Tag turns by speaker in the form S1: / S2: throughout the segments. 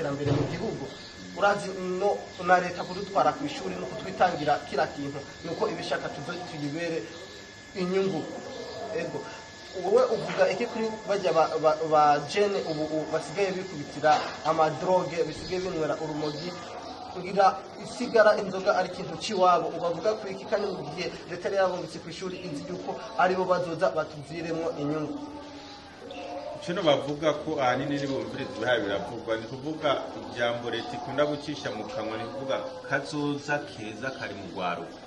S1: iterambere mu gihugu. Urazi no na leta kudutwara ku ishuri no kutwitangira kila kintu nuko ibishaka tuzo tuyibere inyungu. Ego wowe uvuga iki kuri bajya ba jene ubu basigaye bikubitira amadroge, bisigaye binywera urumogi, kugira isigara inzoga ari ikintu ciwabo, ubavuga kuri iki kandi mu gihe leta yarabungutse ku ishuri inzi yuko aribo bazoza batuviremwo inyungu?
S2: Kino bavuga ko ahanini nibumviriza ibihaye biravugwa, ni kuvuga ijambo leta ikunda gucisha mu kanwa, ni kuvuga kazoza keza kari mu rwaruka,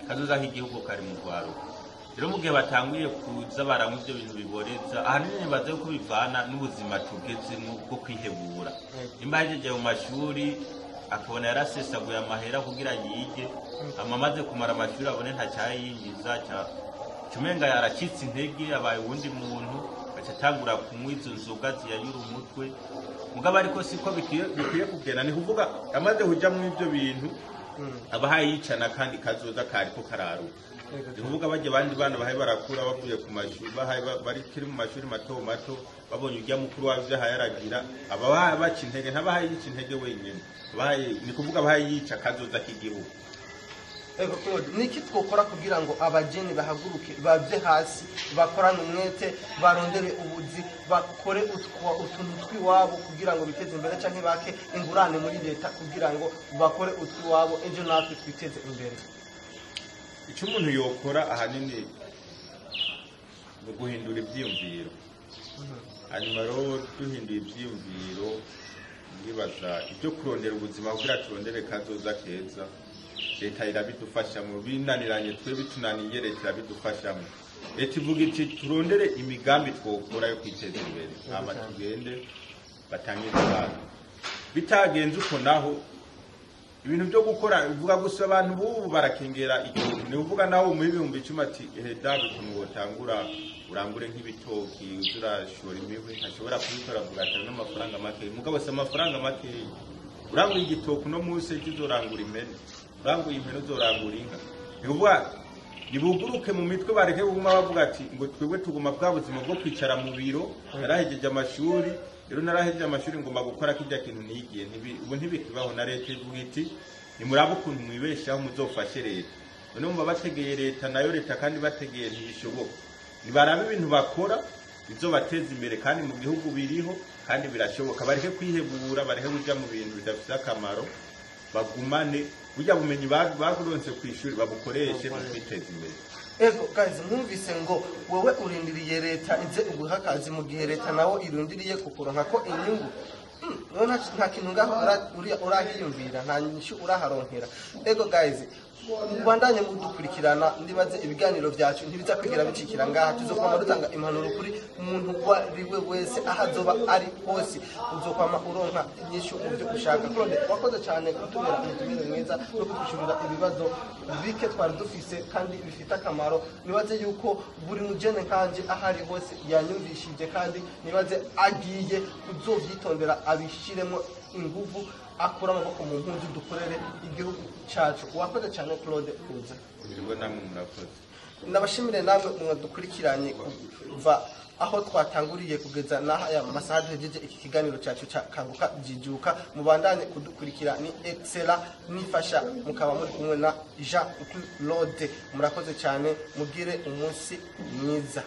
S2: kazoza k'igihugu kari mu rwaruka. Rero mu gihe batanguye kuza baranywa ivyo bintu biboreza, ahanini nibaza yuko bivana n'ubuzima tugezemwo bwo kwihebura. Nimba yahejeje mu mashuri akabona yarasesaguye amahera kugira yige, amaze kumara amashuri abone ntacyayinjiza, cumenga yaracitse intege, abaye uwundi muntu, atangura kunywa izo nzoga ziyayura umutwe. Mugabo ariko siko bikwiye kugenda, ni kuvuga amaze kuja mu ivyo bintu abahaye yicana kandi kazoza kariko kararuka. Ni kuvuga bajya abandi bana bahaye barakura bavuye ku mashuri, bahaye bari kiri mu mashuri mato mato, babonye urya mukuru wavyo ahaye aragira, abahaye baca intege, ntabahaye yica intege wenyene, bahaye ni kuvuga abahaye yica kazoza k'igihugu.
S1: Ego Claude, niki twokora kugira ngo abajene bahaguruke bave hasi, bakorane umwete, barondere ubuzi, bakore utuntu twiwabo kugira ngo biteze imbere, canke bake ingurane muri leta kugira ngo bakore utwiwabo ejo natwe twiteze imbere?
S2: Icyo umuntu yokora ahanini ni guhindura ivyiyumviro. Hanyuma rero duhinduye ivyiyumviro, ndibaza ibyo kurondera ubuzima kugira turondere kazoza keza, leta irabidufashamo. Binaniranye twe bitunaniye, leta irabidufashamo. Leta ivuga iti turondere imigambi twokora yo kwiteza imbere, hama tugende batange ingurane. Bitagenze uko naho ibintu byo gukora uvuga gusa abantu bubu barakengera igihugu. Ni uvuga nawe mu 10,000 ati eheda ukuntu wotangura urangure nk'ibitoki uzurashora imihwi, ntashobora kubikora avuga ati n'amafaranga make. Mugabo si amafaranga make, urangura igitoki uno munsi ejo uzorangura impene, uranguye impene uzorangura inka. Ni ukuvuga nibuguruke mu mitwe, bareke kuguma bavuga ati ngo twebwe tuguma bwa buzima bwo kwicara mu biro, narahejeje amashuri, rero narahejeje amashuri ngomba gukora kirya kintu nigiye. Ubu ntibikibaho. Na leta ivuga iti nimurabe ukuntu mwibeshaho muzofashe leta. None mumva bategeye leta, nayo leta kandi bategeye ntibishoboka. Nibarabe ibintu bakora bizobateza imbere kandi mu gihugu biriho kandi birashoboka. Bareke kwihebura, bareke kuja mu bintu bidafise akamaro, bagumane burya bumenyi baburonse kw'ishuri babukoreshe mu kwiteza imbere.
S1: Ego guys, mwumvise ngo wowe urindiriye leta ize uguha akazi mu gihe leta nawo irundiriye kukuronka ko inyungu. Nta kintu ngaho urahiyumvira, nta nyishu uraharonkera. Ego guys, mubandanye mudukurikirana, ndibaze ibiganiro byacu ntibiza kwigira bicikira ngaha. Tuzokwama dutanga impanuro kuri umuntu wariwe wese aho azoba ari hose, uzokwama uronka inyishu mu byo ushaka. Claude, wakoze cyane kutubera umutumire mwiza no kutwishurira ibibazo bike twari dufise kandi bifite akamaro. Nibaze yuko buri mujene nkanje aho ari hose yanyumvishije, kandi nibaze agiye kuzovyitondera abishiremo inguvu, akura amaboko mu mpunzi, dukorere igihugu cyacu. Wakoze cyane Claude kuza.
S2: Yego namwe murakoze.
S1: Ndabashimire namwe mwadukurikiranye kuva aho twatanguriye kugeza n'aya masaha duhejeje iki kiganiro cyacu cya Kanguka Jijuka. Mubandanye kudukurikira, ni Excella nifasha, mukaba muri kumwe na Jean Claude. Murakoze cyane, mugire umunsi mwiza.